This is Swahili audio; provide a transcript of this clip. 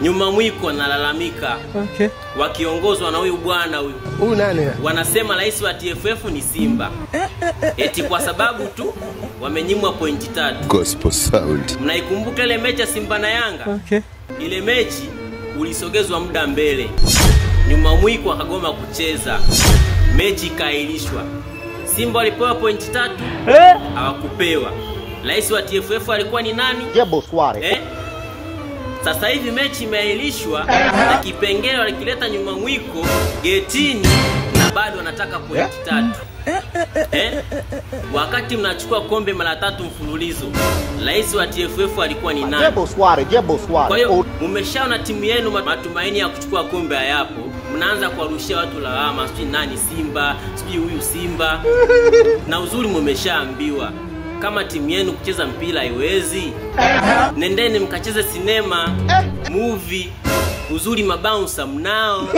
Nyuma mwiko wanalalamika. Okay. Wakiongozwa na huyu bwana huyu. Huyu nani? Wanasema rais wa TFF ni Simba. Eti kwa sababu tu wamenyimwa pointi 3. Gospel Sound. Mnaikumbuka ile mechi ya Simba na Yanga? Okay. Ile mechi ulisogezwa muda mbele. Nyuma mwiko akagoma kucheza. Mechi ikaahirishwa. Simba walipewa pointi 3, hawakupewa. Rais wa TFF alikuwa ni nani? Jebo Suarez. Sasa hivi mechi imeahirishwa na kipengele walikileta nyuma mwiko getini na bado wanataka pointi 3. Wakati mnachukua kombe mara 3 mfululizo, rais wa TFF alikuwa ni nani? Jebo Suarez, Jebo Suarez. Kwa hiyo mmeshaona timu yenu matumaini ya kuchukua kombe hayapo, mnaanza kuwarushia watu lawama, sijui nani Simba, sijui huyu Simba. Na uzuri mmeshaambiwa kama timu yenu kucheza mpira haiwezi, nendeni mkacheze sinema, movie. Uzuri mabouncer mnao.